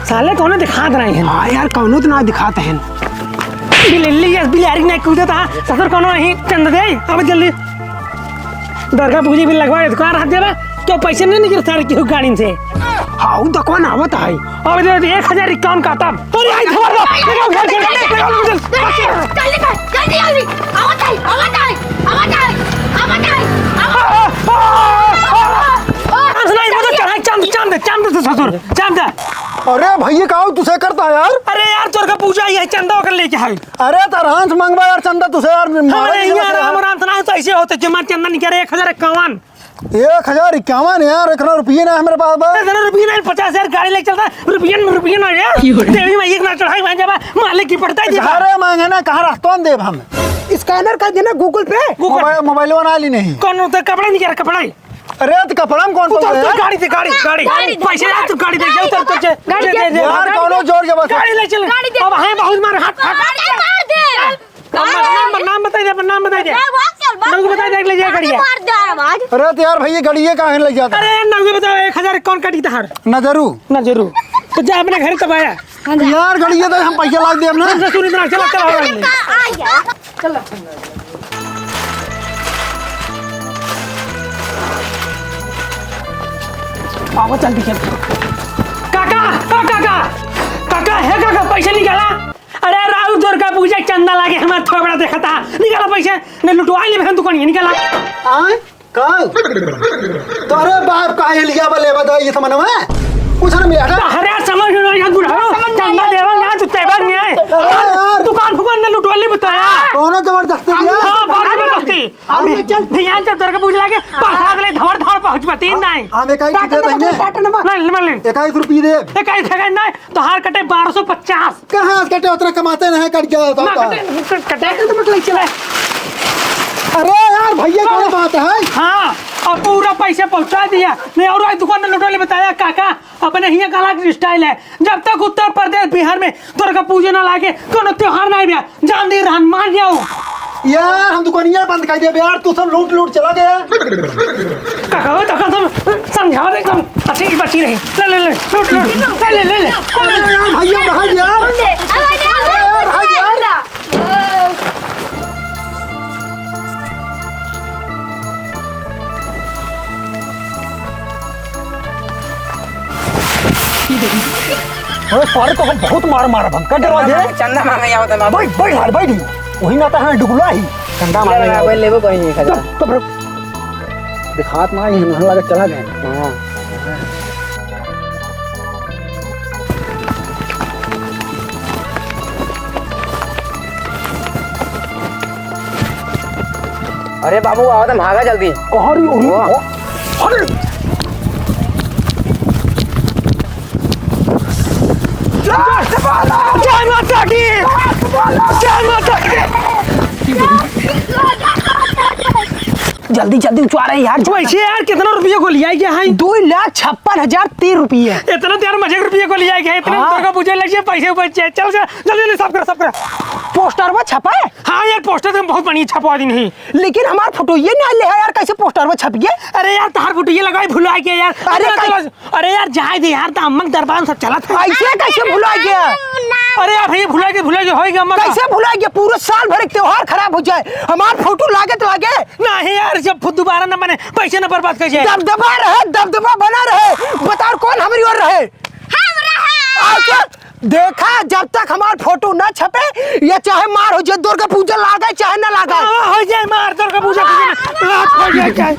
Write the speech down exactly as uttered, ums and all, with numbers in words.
साले कौनो दिखात नहीं है। हाँ यार, कौनो तो ना दिखात है। बिल्ली, यस, बिलारी नहीं कूदत हा। ससुर कौनो ही चंद दे, अब जल्दी। दुर्गा पूजी भी लगवा दे, दुकान रख देबा, क्यों पैसे नहीं निकल सारे की गाड़ी से? हाँ, वो दुकान आवत है। अब दे, दे, एक हजार इक्यावन का तब। अरे, आई खबर दो। लगाओ, घर के, लगाओ, घर के। जल्दी कर, जल्दी, जल्दी। आवत है, आवत है, आवत है, आवत है, आवत है। आ, आ, आ, आ, आ। आज नहीं, वो तो चढ़ाई, चांद, चांद, चांद दे ससुर, चांद दे। अरे भैया, का हो तुसे करता है यार? अरे यार, तोर का पूजा ही है, चंदा ओकर लेके है। अरे तो आराम से मंगवा यार चंदा, तुसे यार मारे अरे नहीं यार, बता। आराम, आराम से ना, तो ऐसे होते, जमा चंदा निकले एक हजार इक्यावन। एक हजार इक्यावन यार, इतना रुपये ना हमारे पास बा। इतना रुपये ना, पचास हजार गाड़ी लेके चलता, रुपये ना, रुपये ना यार। देवी माई एक ना चढ़ाई, वहाँ जाबा, मालिक की पड़ता है, देबा। अरे मांगे ना, कहाँ रास्ता में देब हम? स्कैनर कर देना Google पे। Google। मोबाइल, मोबाइल बना ली नहीं। कौन होता है? कपड़ा नहीं यार, कपड़ा ही। अरे, तो कपड़ा में कौन उतर, पकड़े उतर, है? गाड़ी दे, गाड़ी, गाड़ी। गाड़ी दे, पैसे गाड़ी। ला, तू गाड़ी दे, जा, उतर, उतर, जा। गाड़ी दे, दे, दे, दे। यार, गाड़ी कौनो दे। जोर के बस। गाड़ी ले चल। गाड़ी दे। अब हैं बहुत मार, हट, हट। गाड़ी मार दे। अब नाम, नाम, नाम बताई दे, अपन नाम बताई दे। ए, वो चल, बस। नाम को बताई दे, ले जा गाड़ी गाड़िया। मार दे, आवाज। अरे, तो यार, भैया, गाड़िया काहे ले जाता? अरे, यार, नाम को बताओ, एक हजार कौन काटी तहार? नजरू। नजरू। तो जा अपने घर तब आया। हाँ, जा। यार, गाड़िया तो हम पैसा लाग दे अपना। चल, सुन, इतना, चला, चला, चला। आ जा। चल, चल। आवा, चल, चल। काका, ओ काका, काका, हे काका, पैसे निकाला। अरे राउर दुर्गा पूजा चंदा लागे, हमार थोबड़ा देखता। निकाला पैसे, नहीं लुटवा ले, हम दुकान निकाला। आय? का? तोरे बाप का ये लिया बा, लेबा दा ये समनवा? कुछ ना मिला था? अरे समझ लो यार, बुढ़ाओ, समझ चंदा नहीं। देवा ना, तू तेबा नहीं है। अरे यार। दुकान फुकान ने लुटवा ली बताया। कौनो जबरदस्ती लिया? हाँ, बहुत जबरदस्ती। हम अभी चल। ध्यान से तोर के बुझ लागे, पास आ गले, धड़ धड़ पहुँच पाती नहीं। हम इकाई काट दे नंबर, बहिने। काट नंबर। नहीं, नहीं, नहीं। इकाई रुपये दे। इकाई ठेका नहीं, तोहार कटे बारह सौ पचास। कहाँ से कटे, उतना कमाते नहीं, कट गया होता ना होता। कटे, कटे। कटे तो मत ले चला। अरे यार, भैया, कौन बात है? हाँ, और पूरा पैसा पहुँचा दिया। नहीं, और आज दुकान में लुटवा ले बताया, काका, अपने हियाँ का अलग style है। जब तक उत्तर प्रदेश, बिहार में दुर्गा पूजा ना लागे, कोनो त्योहार नहीं भैया, जान दे रहन, मान जाओ। यार, हम दुकानिया बंद कर दिया यार, तू सब लूट लूट चला गया। काका, ओ, काका, तुम समझाओ दे, तुम अच्छी की बची रही। ले, ले, ले, लूट, लूट, ले, ले, ले, ले। अरे यार, भैया, भाग यार। अरे यार, भाग यार। अरे सारे तो हम बहुत मार मारब हम, का डरवा दे? चंदा मांगे आवत है बाबू। बैठ, बैठ यार, बैठ। वही ना तो है डुगला ही। चंदा मांगे आवत है। लेबो कहीं नहीं खजा। तब, तब रुक। दिखात ना ही, हम लगे चला गए। हाँ। अरे बाबू, आओ तो भागा जल्दी। अरे, अरे, वाह। अरे। जय माता की! जय माता की! जल्दी, जल्दी उचवा रहे यार। वैसे यार, कितना रुपया को लिया गया है? दो लाख छप्पन हजार तीन रुपये। इतना तो यार, मजे के रुपया को लिया गया है, इतना हाँ। दुर्गा पूजा लग जाए, पैसे बच जाए। चल, चल, जल्दी, जल्दी, साफ कर, साफ कर। पोस्टरवा छपा है? हाँ यार, पोस्टर तो हम बहुत बढ़िया छपवा दी नहीं। लेकिन हमार फोटो ये ना ले है यार, कैसे पोस्टरवा छप गया? अरे यार, तहार फोटो ये लगाई, भुला गया यार। अरे इतना कै- चला, अरे यार, जाए दे यार, त अम्मा के दरबार में सब चलत है। ऐसे कैसे भुला गया? अरे यार, भैया, भुला के, भुला के होई गया, अम्मा का। कैसे भुला गया? पूरा साल भर एक त्योहार खराब हो जाए, हमार फोटो लागे तो लागे। नहीं यार, जब फु-, दोबारा न बने, पैसे न बर्बाद कर जाए। दबदबा रहे, दबदबा बना रहे। बताओ, कौन हमारी ओर रहे? हम रहे। अच्छा, देखा, जब तक हमार फोटो ना छपे, या चाहे मार हो जाए, दुर्गा पूजा लागे चाहे ना लागे। हाँ, हो जाए मार, दुर्गा पूजा, पूजा में रात हो जाए चाहे।